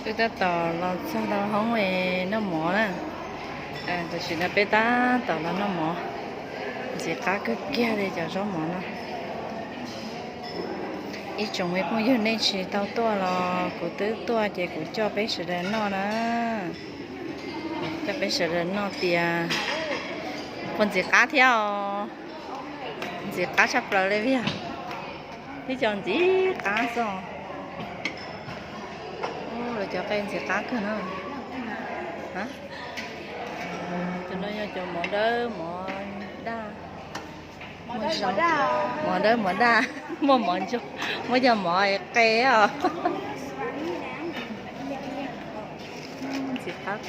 Wb tab tom los txog rau hoob noj mov na. Tam sim no peb tab tom los noj mov. Ntxim qab kawg kiag li cov zaub mov no. Ib tsoom me phooj ywg nej tsis tau tuaj los kuv twb tuaj ces kuv coj peb sawv daws noj na. Coj peb sawv daws noj tias puas ntxim qab thiab os. Ntxim qab tshaj plaws li Viag. Tib co ntxim qab xwb. Lawv cov qe ntxim qab kawg na. Cov no yog cov mov dawb mov daj. Mov dawb mov daj, muaj mov ntsuag, muaj cov mov qe os. Ntxim qab.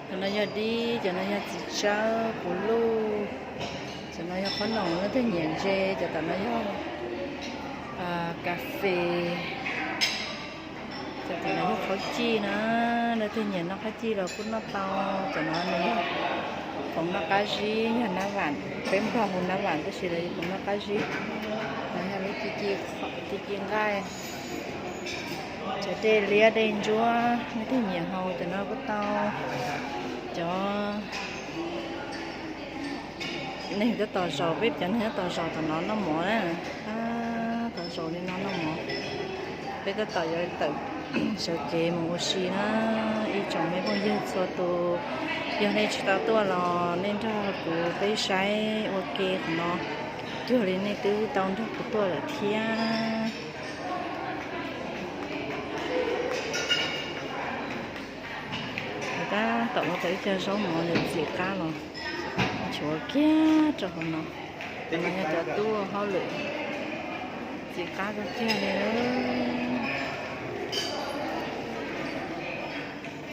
Cov no yog dib, cov no yog txiv tsawb, puv luj, cov no yog qhob noom, leej twg nyiam ntse, cov tom no yog kas fes, cov tom no yog qhob cij na, leej twg nyiam noj qhob cij los kuj noj tau, cov no nws yog khoom noj qab zib, yog nab vam, peb Nplog hu nab vam tab sis los yog khoom noj qab zib, no yog lub ci ci nqaij. Cov dej liab dej ntsuab, leej twg nyiam haus cov no kuj tau. Cov neeg tab tom zaum, peb cov neeg tab tom zaum tom no noj mov na. Tab tom zaum li no noj mov. Peb tab tom yuav tawm sawv kev mus ua si na. Ib tsoom me phooj ywg txhua tus, yog nej tsis tau tuaj los nej nrog kuv peb saib ua ke qhov no, cuag li nej twb tau nrog kuv tuaj lawm thiab. Tab tom ua tau ib co zaub mov ntxim qab los tshuav kiag rau hauv no. Cov no yog cov tub hauj lwm ntxim qab kawg kiag li.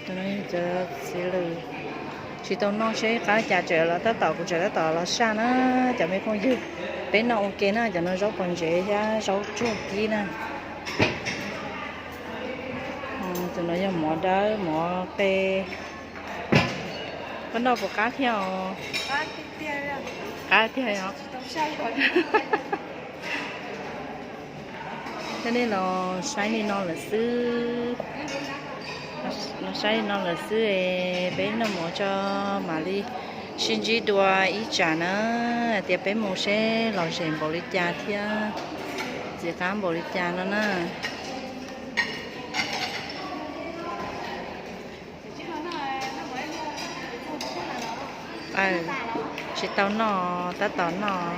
Cov no yog cov txiv lws tsis tau noj seb qab li cas, tseem los tab tom, kuv tseem tab tom los saj na cov me phooj ywg. Peb noj ua ke na, cov no zaub pos ntsev thiab zaub tsuag kib na. Tus no yog mov dawb mov qe. Koj noj puas qab thiab os? Qab thiab os. Thiab nej los saib li no lawm xwb, los saib li no lawm xwb es peb noj mov tso mam li sib ntsib dua ib tsam na, hais tias peb mus seb lom zem npaum li cas thiab ntxim qab npaum li cas no na. Tsis tau noj, tab tom noj.